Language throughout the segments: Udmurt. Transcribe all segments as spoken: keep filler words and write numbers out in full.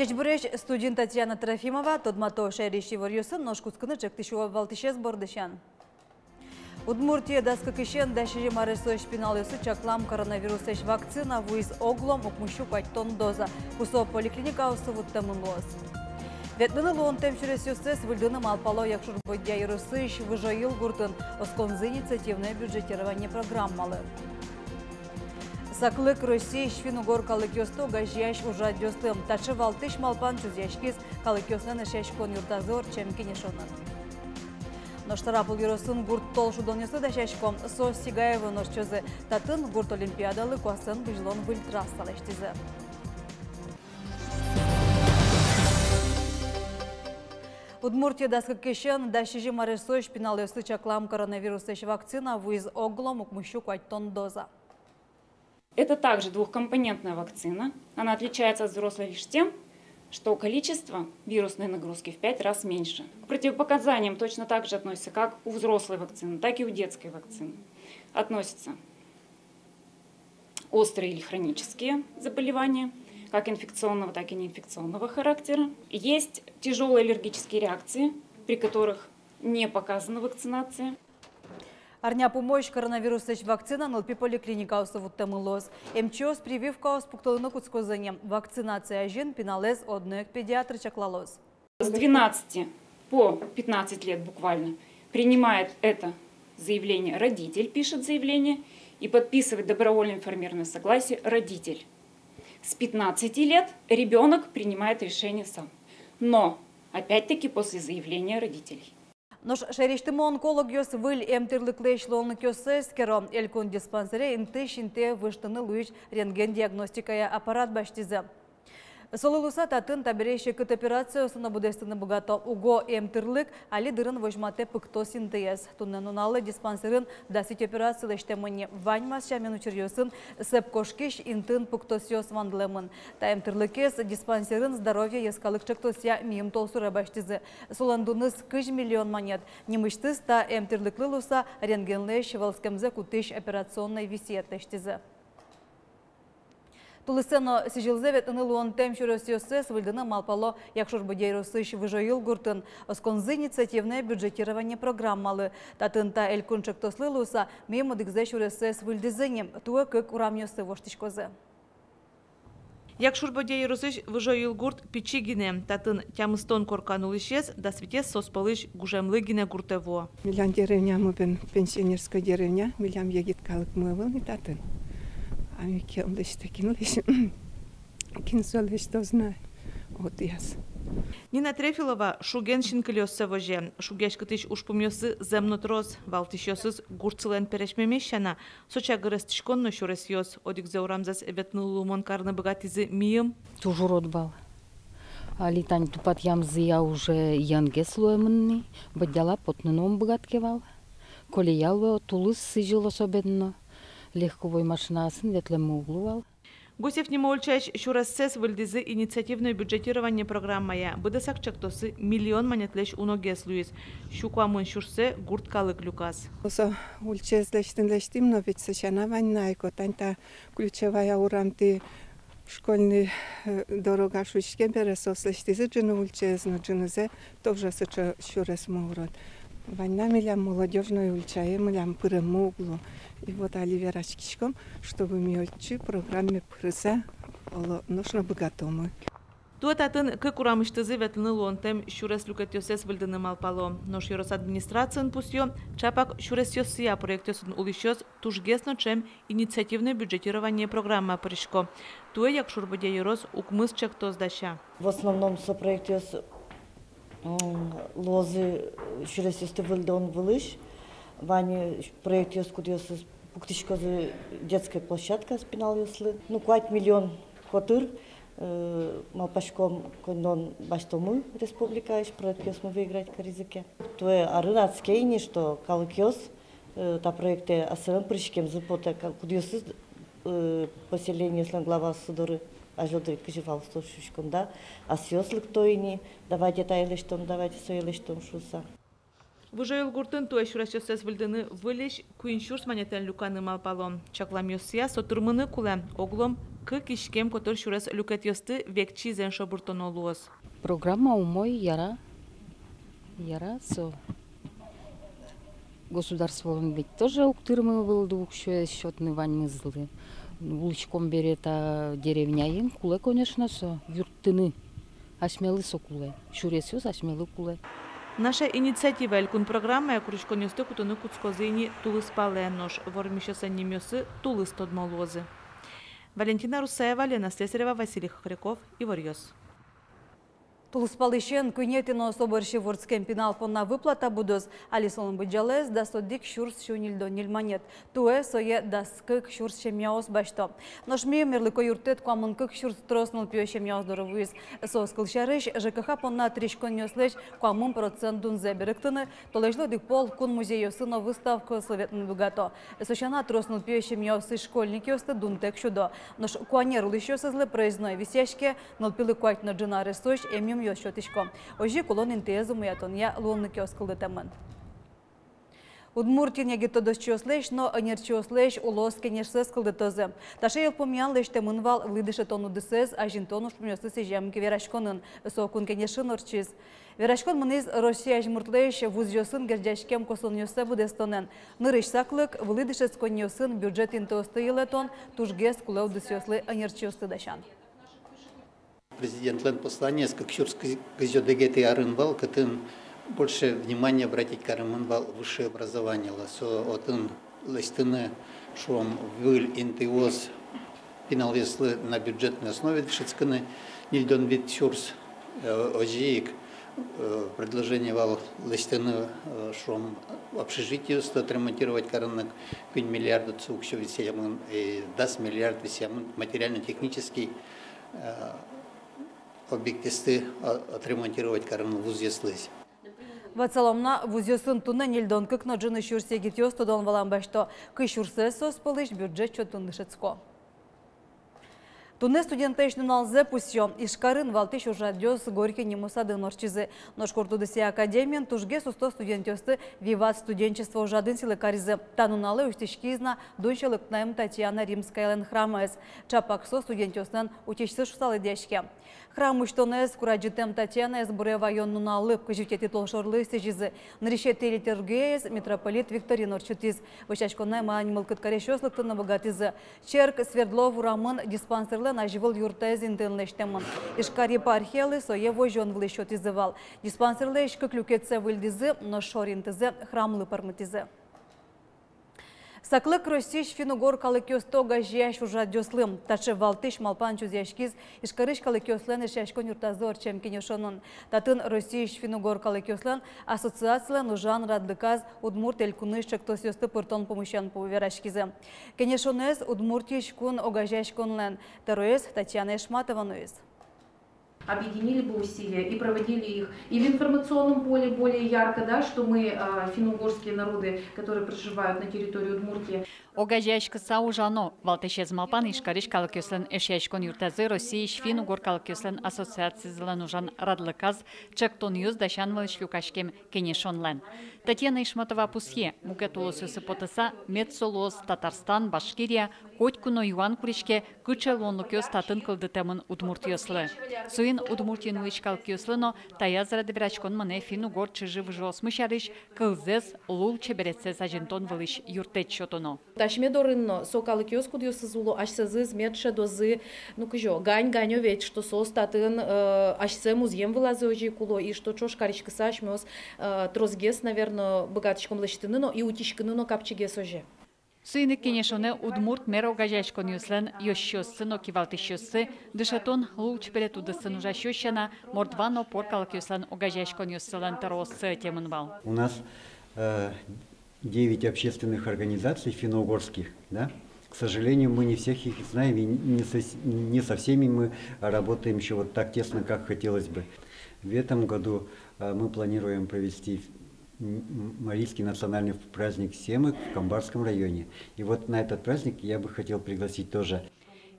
Ӟечбуресь, студиын Татьяна Трофимова. Тодмато шаерысь иворъёсын, нош кутскыны ӵектӥсько валтӥсез бордысен. Удмуртие дас кыкысен дас сизьым аресозь пиналъёслы чаклам коронавируслэсь вакцина вуиз оглом укмыссю куатьтон доза. Кусо поликлиникаосы вуттэмын луоз. Ветлыны луонтэм сюресъёссэс выльдыны малпало Якшур-Бӧдья ёросысь Выжоыл гуртын, осконзы инициативное бюджетирование программалы. Саклык Россиысь финн-угор калыкъёсты огазеясь ужрадъёслы. Таӵе валтӥсь малпан чузъяськиз калыкъёслэн эшъяськон юртазы ортчем кенешонын. Нош Сарапул ёросын гурт тол шудонъёслы дасясько. Соос Сигаевын ортчозы. Татын гурт олимпиадалы куасэн бызьылон выль трасса лэсьтӥзы. Удмуртие дас кыкысен дас сизьым аресозь пиналъёслы чаклам коронавируслэсь вакцина вуиз оглом укмыссю куатьтон доза. Это также двухкомпонентная вакцина. Она отличается от взрослой лишь тем, что количество вирусной нагрузки в пять раз меньше. К противопоказаниям точно так же относится как у взрослой вакцины, так и у детской вакцины. Относятся острые или хронические заболевания, как инфекционного, так и неинфекционного характера. Есть тяжёлые аллергические реакции, при которых не показана вакцинация. Арня пумозь коронавируслэсь вакцина нылпи поликлиникаосы вуттэмын луоз. Эмчиос прививкаос пуктылыны кутскозы ни. Вакцинация азьын пиналэз одно ик педиатр чаклалоз. С двенадцати по пятнадцать лет буквально принимает это заявление родитель, пишет заявление и подписывает добровольно информированное согласие родитель. С пятнадцати лет ребёнок принимает решение сам, но опять-таки после заявления родителей. Нош шаерысьтымы онкологъёс выль эмтӥрлыклэсь луонлыкъёссэ эскеро. Элькун диспансере интыысь интые выжтыны луись рентген диагностикая аппарат басьтӥзы. Солы луыса татын табере секыт операциосын но быдэстыны быгато. Уго эмтӥрлык али дырын возьматэ пыктос интыез. Туннэ нуналлы диспансерын дас вить операция лэсьтэмын ни. Ваньмаз сямен учыръёсын сэп кошкись интын пыктосъёс вандылэмын. Та эмтӥрлыкез диспансерын «Здоровье» йӧскалык ӵектосъя миым толсуре басьтӥзы. Солэн дуныз кызь миллион манет. Нимысьтыз та эмтӥрлыклы луыса рентгенлэсь вӧлскемзэ кутӥсь операционной висиет лэсьтӥзы. Тулысэ но сӥзьылзэ ветлыны луонтэм сюресъёссэс выльдыны малпало Якшур-Бӧдья ёросысь Выжоыл гуртын. Осконзы инициативное бюджетирование программалы. Татын та элькун ӵектослы луыса миым одӥгзэ сюрессэс выльдӥзы ни. Туэ кык урамъёсы воштӥськозы. Якшур-Бӧдья ёросысь Выжоыл гурт пичи гинэ. Татын тямыстон коркан улӥсез, дас витез соос пӧлысь гужемлы гинэ гуртэ вуо. Милям деревнямы бен пенсионерской деревня, милям егит калыкмы ӧвӧл ни татын. А ми кенлэсь та, кинлэсь, кин солэсь, то знай. Вот яс. Нина Трефилова шуген синкылиоссэ возе. Шугъяськытӥсь ужпумъёссы зэм но трос, валтӥсьёсыз гуртсылэн пересьмемез сяна. Со чагыр эстӥськон но сюресъёс. Одӥгзэ урамзэс ветлыны луымон карыны быгатӥзы миым. Туж урод вал. Али тани тупатъямзыя уже йӧнгес луэмын ни, Бӧдьяла потыны но ум быгатӥське вал. Колея луэ, тулыс сӥзьыл особенно. Легковой машинаосын ветлэммы уг лу вал. Гусев нимо ульчаысь сюрессэс выльдӥзы инициативное бюджетирование программая. Быдэсак ӵектосы миллион манетлэсь уногес луиз. Сю куамын сюрсэ гурт калык люказ. Со ульчаез лэсьтыны лэсьтӥм, но ведь со сяна вань на ик, тани та Ключевая урамтӥ школьный, э, дорога шуиськем бере, соос лэсьтӥзы ӝыны ульчаез, но ӝынызэ тоже сыӵе сюресмы урод. Вань на милям Молодёжной ульчае милям пыреммы уг лу. И вот али вераськиськом, чтобы ми отчы программае пырыса, оло, нош но быгатомы. Туэ татын кык урамысьтызы ветлыны луонтэм сюрес люкетъёссэс выльдыны малпало. Нош ёрос администрациын пусъё, чапак сюресъёссыя проектъёсын улӥсьёс тужгес но ӵем инициативное бюджетирование программае пырисько. Туэ Якшур-Бӧдья ёрос укмыс ӵектос дася. В основном со проектъёс, м, луозы сюресъёсты выльдон вылысь. Вань проектъёс, кудъёсыз пуктӥськозы детской площадка пиналъёслы. Ну, куать миллион котыр, э, малпаськом, коньдон басьтомы республикаысь, проектъёсмы выиграть каризы ке. Туэ арын адске ини, что калыкъёс, э, та проектэ асьсэлэн пыриськемзы потэ, ка-, кудъёсыз, э, поселениослэн главаоссы доры, азьло дыръя кызьы вал со шуиськом, да, асьсэос лыкто ини, давайте тае лэсьтом, давайте сое лэсьтом шуыса. Выжоыл гуртын туэ сюресъёссэс выльдыны выльысь куинь сюрс манетэн люканы малпало. Чакламъёссыя, со тырмыны кулэ, оглом Кык иськем котыр сюрес люкетъёсты векчи изэн шобыртоно луоз. Программа умой, яра, яра со. Государстволэн ведь тоже уг тырмы вылды уксёез сётыны ваньмызлы. Улӥськом бере та деревняын, кулэ, конечно, со юрттыны. Асьмелы со кулэ, сюресъёс асьмелы кулэ. «Наша инициатива» элькун программая куриськонъёсты кутыны кутскозы ини тулыспалэ, нош вормисьёслэн нимъёссы тулыс тодмо луозы. Валентина Русаева, Лена Слесарева, Василий Хохряков, «Иворъёс». Тулыспалысен куинетӥ но со бӧрсьы вордскем пинал понна выплата будоз. Али солэн быдӟалаез дас одӥг сюрс сю ньыльдон ньыль манет. Туэ сое дас кык сюрс семьяос басьто. Нош миым мерлыко юрттэт куамын кык сюрс трос нылпиё семьяос доры вуиз. Соос, кылсярысь, ЖКХ понна тыриськонъёслэсь куамын процент дунзэ берыктыны, толэзьлы одӥг пол кун музейёсы но выставкаосы ветлыны быгато. Со сяна трос нылпиё семьяосы школьникъёсты дунтэк сюдо. Нош куанер улӥсьёсызлы проездной висъяське, нылпилы куать но ӝыны аресозь эмъюмъёс сётӥсько. Озьы ик улон интыез умоятонъя луонлыкъёс кылдытэмын. Удмуртиын егит тодосчиослэсь но ӧнерчиослэсь улос кенешсэс кылдытозы. Таӵе йылпумъян лэсьтэмын вал вылӥ дышетон удысэз азинтон ужпумъёсты сӥзем ке вераськонын. Со Кун Кенешын ортчиз. Вераськон мынӥз Россия азьмуртлэсь вузъёсын герӟаськем косонъёссэ быдэстонэн. Нырысь саклык — вылӥ дышетсконниосын бюджет интыосты йылэтон тужгес кулэ удысъёслы ӧнерчиосты дасян. Президентлэн посланиез кык сюрс кызь-, кызь одӥгетӥ арын вал, кытын больше внимания обратить каремын вал высшее образованиелы. Со отын лэсьтыны, шуом, выль интыос пиналъёслы на бюджетной основе дышетскыны ньыльдон вить сюрс, э, озьы ик, э, предложение вал лэсьтыны, э, шуом, общежитиосты отремонтировать карыны куинь миллиард отчы уксё висъямын, и дас миллиард висъямын материально-технический, э, объектъёсты, а, отремонтировать карыны вузъёслэсь. Ватсалом на, вузъёсын туннэ ньыльдон кык но ӝыны сюрс егитъёс тодон-валан басьто. Кызь сюрсэз соос пӧлысь бюджет чотын дышетско. Туннэ студентлэсь нуналзэ пусъё. Ижкарын валтӥсь ужрадъёс Горький нимо садын ортчизы. Нош Курт удысъя академиын тужгес усто студентъёсты «Виват студенчество» ужрадын сӥлы каризы. Та нуналэ усьтӥськиз на дун сьӧлыктэм Татьяна Римскаялэн храмэз. Чапак со студентъёслэн утисьсы шуыса лыдъяське. Храм усьтонэз курадӟытэм Татьянаез буре ваён нуналлы, кызь витетӥ толшорлы, сӥзизы. Нырысетӥ литургиез митрополит Викторин ортчытӥз. Вӧсяськонэ маин мылкыд карисьёс лыктыны быгатӥзы. Черк Свердлов урамын диспансерлэн азьвыл юртэз интыын лэсьтэмын. Ижкар епархиялы сое возён вылысь сётӥзы вал. Диспансерлэсь кык люкетсэ выльдӥзы, нош шор интызэ храмлы пӧрмытӥзы. Саклык Россиысь финн-угор калыкъёсты огазеясь ужрадъёслы. Таӵе валтӥсь малпан чузъяськиз Ижкарысь калыкъёслэн эшъяськон юртазы ортчем кенешонын. Татын Россиысь финн-угор калыкъёслэн ассоциацилэн ужан радлыказ Удмурт Элькунысь ӵектосъёсты пыртон пумысен пу вераськизы. Кенешонэз Удмуртиысь кун огазеяськонлэн тӧроез Татьяна Ишматова нуиз. Объединили бы усилия и проводили их и в информационном поле более ярко, да, что мы, э, финно-угорские народы, которые проживают на территории Удмуртии. Огазеяськыса ужано. Валтӥсез малпан — Ижкарысь калыкъёслэн эшъяськон юртазы Россиысь финн-угор калыкъёслэн ассоциацизылэн ужан радлыказ ӵектонъёс дасян вылысь люкаськем кенешонлэн. Татьяна Ишматова пусъе: мукет улосъёсы потыса, мед со луоз Татарстан, Башкирия, котьку но юан куриське, кыӵе луонлыкъёс татын кылдытэмын удмуртъёслы. Соин Удмуртиын улӥсь калыкъёслы но таяз раде вераськон мынэ финн-угор чыжы-выжыосмы сярысь, кылзэс, лулчеберетсэс азинтон вылысь юрттэт сётоно. Асьме дорын но со калыкъёс, кудъёсыз уло, асьсэзыз мед шӧдозы, ну, кызьы, гань-ганьё ведь, что соос татын, э, асьсэ музъем вылазы озьы ик уло, и что ӵош кариськыса асьмеос, э, тросгес, наверно, быгатӥськом лэсьтыны но и утиськыны но капчигес озьы. Соин ик кенешонэ удмурт мер огазеяськонъёслэн ёзчиоссы но кивалтӥсьёссы, дышетон, лулчеберет удысын ужасьёс сяна, мордва но пор калыкъёслэн огазеяськонъёссылэн тӧрооссы ӧтемын вал. У нас, э, девять общественных организаций финно-угорских, да? К сожалению, мы не всех их знаем, и не со, не со всеми мы работаем ещё вот так тесно, как хотелось бы. В этом году, э, мы планируем провести м, м, марийский национальный праздник Семык в Камбарском районе. И вот на этот праздник я бы хотел пригласить тоже.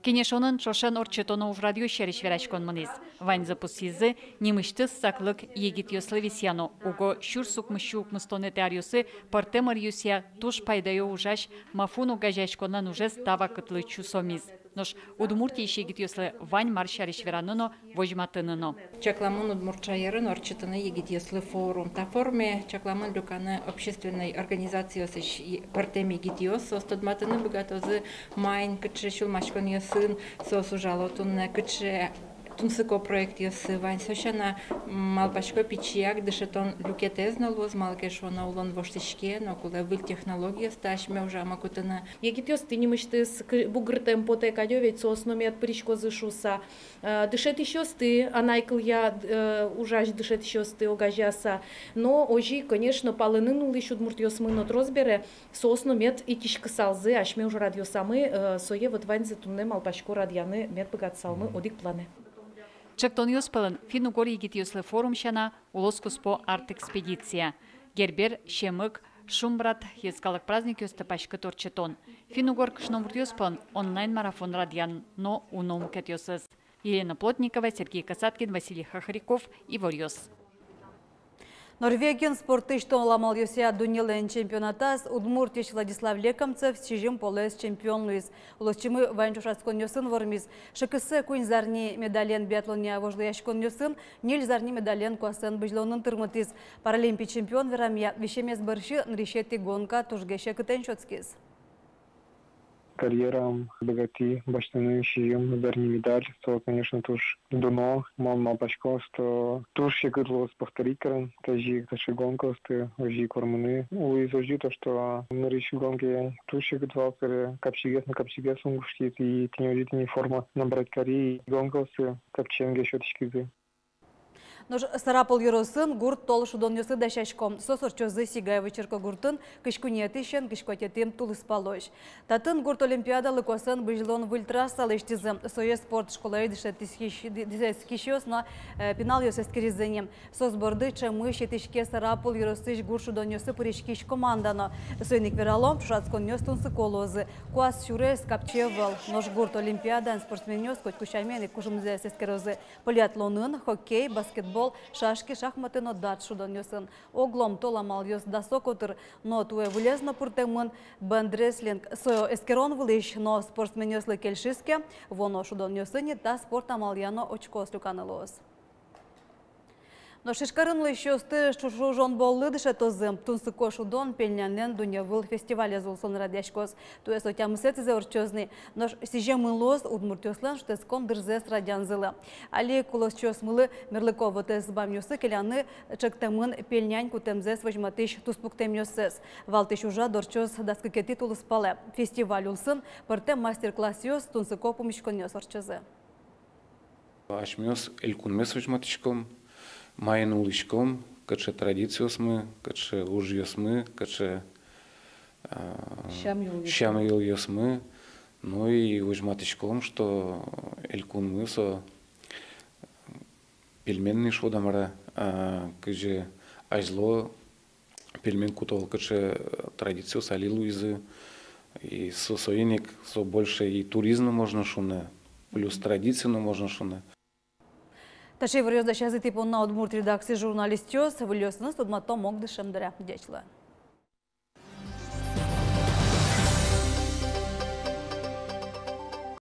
Кенешонын ӵошен ортчытоно ужрадъёс сярысь вераськон мынӥз. Ваньзы пусйизы, нимысьтыз саклык егитъёслы висъяно, уго сюрс укмыссю укмыстонэтӥ аръёсы пӧртэм ӧръёсъя туж пайдаё ужась «МАФУН» огазеяськонлэн ужез та вакытлы чусомиз. Нош Удмуртиысь егитъёслы вань мар сярысь вераны но, возьматыны но. Чакламын удмурт шаерын ортчытыны егитъёслы форум. Та форуме чакламын люканы общественной организациосысь е-, пӧртэм егитъёс, соос тодматыны быгатозы, маин, кыӵе сюлмаськонъёсын соос ужало туннэ, кыӵе тунсыко проектъёссы вань. Со сяна, м, малпасько, пичияк дышетон люкетэз но луоз, малы ке шуоно улон воштӥське но, кулэ выль технологиосты асьме ужамы кутыны. Егитъёсты нимысьтыз кы-, бугыртэм потэ кадь, ведь соос но мед пыриськозы шуыса. Э, дышетӥсьёсты, анай кылъя, э, ужась дышетӥсьёсты огазеяса. Но озьы, конечно, палэнын улӥсь удмуртъёсмы но трос бере, соос но мед итӥськысалзы асьме ужрадъёсамы, э, сое вот ваньзэ туннэ, малпасько, радъяны мед быгатысалмы одӥг планэ. Ӵектонъёс пӧлын финн-угор егитъёслы форум сяна, улос куспо арт-экспедиция. Гербер, Семык, Шумбрат йӧскалык праздникъёсты паськыт ортчытон. Финн-угор кышномуртъёс пӧлын онлайн-марафон радъян но уно мукетъёсыз. Елена Плотникова, Сергей Касаткин, Василий Хохряков, «Иворъёс». Норвегиын спортысь тол амалъёсъя дуннелэн чемпионатаз Удмуртиысь Владислав Лекомцев сизьым полэс чемпион луиз. Улосчимы вань ӵошатсконъёсын вормиз. Шыкысэ куинь зарни медален биатлонъя вожвылъяськонъёсын, ньыль зарни медален куасэн бызьылонын тырмытӥз. Паралимпи чемпион верамъя, висемез бӧрсьы нырысетӥ гонка тужгес секытэн сётскиз. Карьераям быгатӥ басьтыны сизьым зарни медаль, со, конечно, туж дуно. Мон малпасько, что туж секыт луоз повторить карыны тазьы ик таӵе гонкаосты, озьы ик вормыны. Луиз озьы, то что нырысь гонкае туж секыт вал, собере капчигес но капчигес ум куштӥз, и тӥни озьы, тӥни форма набрать кари, и гонкаосты капчигес сётӥськизы. Нош Сарапул ёросын гурт тол шудонъёслы дасясько. Соос ортчозы Сигаево черкогуртын кызь куинетӥысен кызь куатетӥ тулыспалозь. Татын гурт олимпиадалы куасэн бызьылон выль трасса лэсьтӥзы. Сое спорт школаысь дышетскись-, ды-, дышетскисьёс но, э, пиналъёс эскеризы ини. Соос борды ӵемысь итӥське Сарапул ёросысь гурт шудонъёсы пыриськись команда но. Соин ик вералом, ӵошатсконъёс тунсыко луозы. Куас сюрес капчи ӧвӧл, нош гурт олимпиадаын спортсменъёс котьку сямен ик кужымзэс эскерозы. Полиатлонын, хоккей, баскетбол, шашки, шахматы но дартс шудонъёсын. Оглом тол амалъёс дасо котыр, но туэ вылез но пыртэмын бендрестлинг. Сое эскерон вылысь но спортсменъёслы кельшиз ке, вуоно шудонъёсы ни та спорт амалъя но очкоос люканы луоз. Нош Ижкарын улӥсьёсты шу-, шужон боллы дышетозы. Тунсыко шудон пельняньлэн дунневыл фестивалез улсын радъяськоз. Туэ со тямысэтӥзэ ортчоз ни. Нош сӥземын луоз удмуртъёслэн шутэтскон дырзэс радъянзылы. Али ик улосчиосмылы мерлыко вотэс бамъёсы келяны ӵектэмын пельнянь кутэмзэс возьматӥсь туспуктэмъёссэс. Валтӥсь ужрад ортчоз дас кыкетӥ тулыспалэ. Фестиваль улсын пӧртэм мастер-классъёс, тунсыко пумиськонъёс ортчозы. Асьмеос элькунмес возьматӥськом, маин улӥськом, кыӵе традициосмы, кыӵе ужъёсмы, кыӵе, а, сям-йылъёсмы. Сям-йылъёсмы. Ну и возьматӥськом, что элькунмы со пельменный шуод-а, мар-а, а, кызьы азьло пельмень куто вал, кыӵе традициос али луизы. И со, соин ик со больше и туризм но можно шуыны, плюс традиция но можно шуыны. Таӵе иворъёс дасязы тӥ понна удмурт редакциысь журналистъёс. Выльёсыныз тодматом ог дышем дыръя. Ӟеч луэ.